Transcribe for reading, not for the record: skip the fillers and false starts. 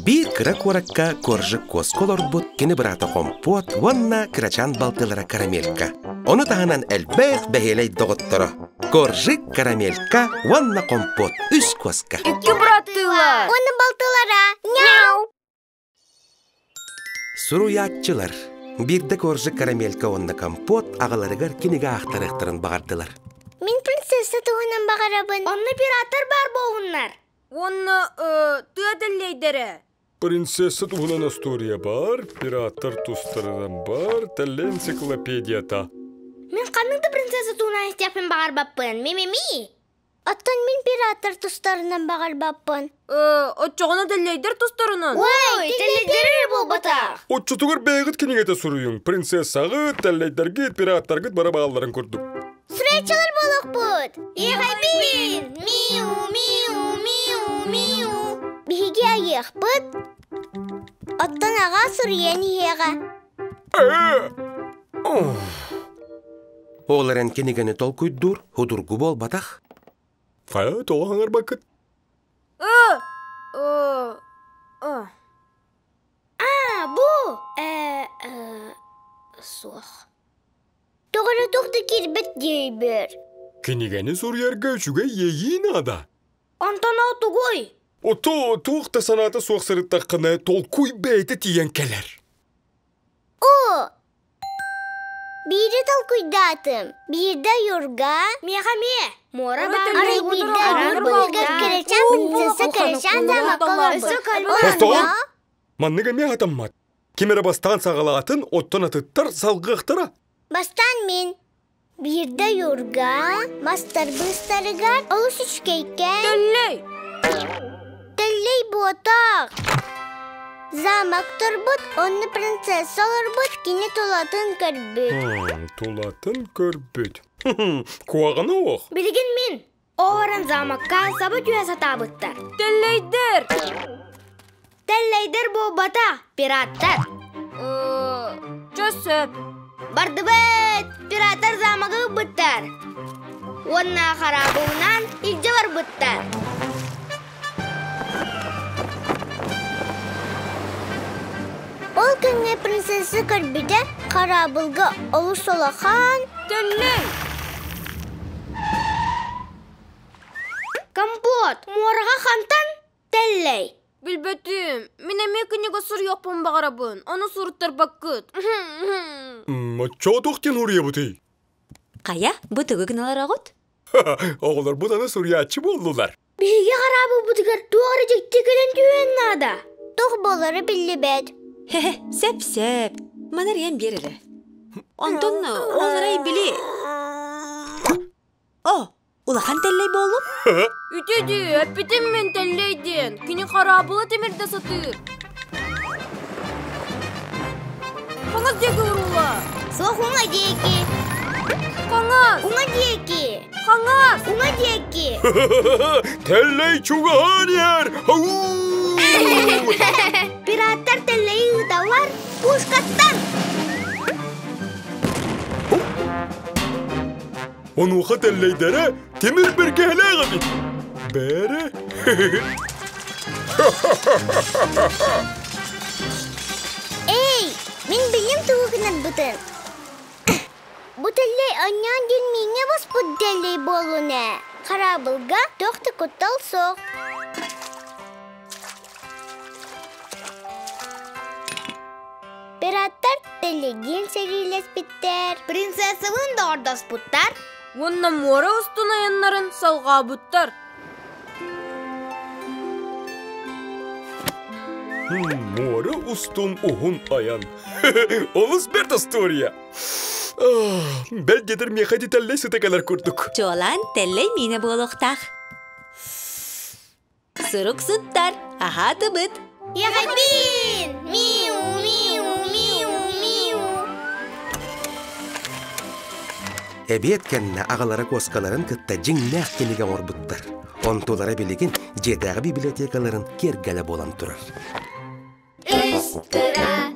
Биир кыра куоракка Коржик куоска олорбут кини быраата Хомпуот уонна кырачаан балтылара Карамелька. Ону таһынан элбэх бэһиэлэй доҕотторо Коржик, Карамелька уонна Хомпуот үс куоска. Икки быраттыылар. Уонна балтылара. Няу! Суруйааччылар биирдэ Коржик, Карамелька уонна Компот аҕаларыгар кинигэ аахтарыахтарын баҕардылар. Мин принцесса туһунан баҕарабын. Онно пираттар баар буолуннар. Уонна тыа тэллэйдэрэ. Принцесса туһунан остуоруйа баар, пираттар тустарынан баар, тэллэй энциклопедията. Мин ханнык да принцесса туһунан истиэхпин баҕарбаппын. Ми-ми-ми. Оттон мин пираттар тустарынан баҕарбаппын. Оччоҕуна тэллэйдэр тустарынан. Ой, тэллэйдэр эрэ буолбатах. Оччотугар бэйэҕит кинигэтэ суруйуҥ. Принцессаҕыт, тэллэйдэргит, пираттаргыт бары баалларын курдук. Встречалар буолуохпут! Иэхэйбин! Миу, миу, миу, миу. Биһиги айыахпыт. Оттон аҕа суруйан иһиэҕэ. Ол эрэн кинигэни толкуйдуур судургу буолбатах. Хайа, тоҕо хаҥарбаккыт? А, бу! Суох. Тоҕо эрэ туох да киирбэт диэйбэр. Кинигэни суруйарга үчүгэй иэйии наада. Онтон ол тугуй? Ото туох да санаата суох сырыттаххына толкуй бэйэтэ тиийэн кэлэр. О! Биири толкуйдаатым. Биирдэ Юрга, Миэхэ эмиэ. Муора баар. Арай биирдэ Юрга кэрэчээн принцесса кэрэчээн замокка олорбут. Бастаҕын! Маннык эмиэ хатаммат. Ким эрэ бастаан саҕалаатын, оттон атыттар салгыахтара. Бастаан мин. Биирдэ Юрга мастар быыстарыгар олус үчүгэйкээн Тэллэй! Тэллэй буотах! Замок турбут, онно принцесса олорбут, кини тулатын көрбүт. Тулатын көрбүт. Куһаҕана ох. Билигин мин Оорон замокка саба түһэ сатаабыттар. Тэллэйдэр! Тэллэйдэр буолбатах, пираттар. Чэ сөп. Бардыбыт! Пираттар замогы ылбыттар. Уонна хараабылынан илдьэ барбыттар. Ол күҥҥэ принцесса көрбүтэ, хараабылга олус улахан Тэллэй! Компот, муораҕа хантан тэллэй? Билбэтим. Мин эмиэ кинигэ суруйуохпун баҕарабын. Ону суруттарбаккыт. Оччоҕо туох диэн уруйабытый? Хайа, бу тугу гыналар оҕут? Оҕолорбут аны суруйааччы буоллулар. Биһиги хараабылбытыгар туох эрэ дьикти кэлэн түһүөн наада. Туох буолара биллибэт. Хе-хе, сөп-сөп. Маны арыйан биэр эрэ. Онтон ол арай били... О, улахан тэллэй буоллум. Үтү дүү, эппитим мин тэллэй диэн. Кини хараабыла тимирдэ сатыыр. Хаҥас диэки уруула. Суох уҥа диэки. Хаҥас. Уҥа диэки. Хаҥас. Уҥа диэки. Тэллэй чугаһаан иһэр! Пираттар тэллэйи ыыталлар пушкаттан. Онуоха тэллэйдэрэ тимир бэргэһэлээх эбит. Бээрэ. Эй, мин билим тугу гынарбытын. Бу тэллэй онньоон диэн мииҥҥэ буспут дэллэй буоллун ээ. Хараабылга туох да куттал суох. Пираттар тэллэйдиин сэриилэспиттэр. Принцессалыын доҕордоспуттар. Уонна муора устун айаннарын салҕаабыттар. Муора устун уһун айан. Олус бэрт остуоруйа. Бэл диэтэр миэхэ ити тэллэй сыта кэлэр курдук. Чуолаан тэллэй миинэ буолуохтаах. Сурук суттар, аһаатыбыт. Яхабин! Миу, миу, миу, миу. Эбиэт кэннэ аҕалара куоскаларын кытта дьиҥнээх кинигэ оҥорбуттар. Онтулара билигин дьиэтээҕи библиотекаларын киэргэлэ буолан турар. Үс кыра.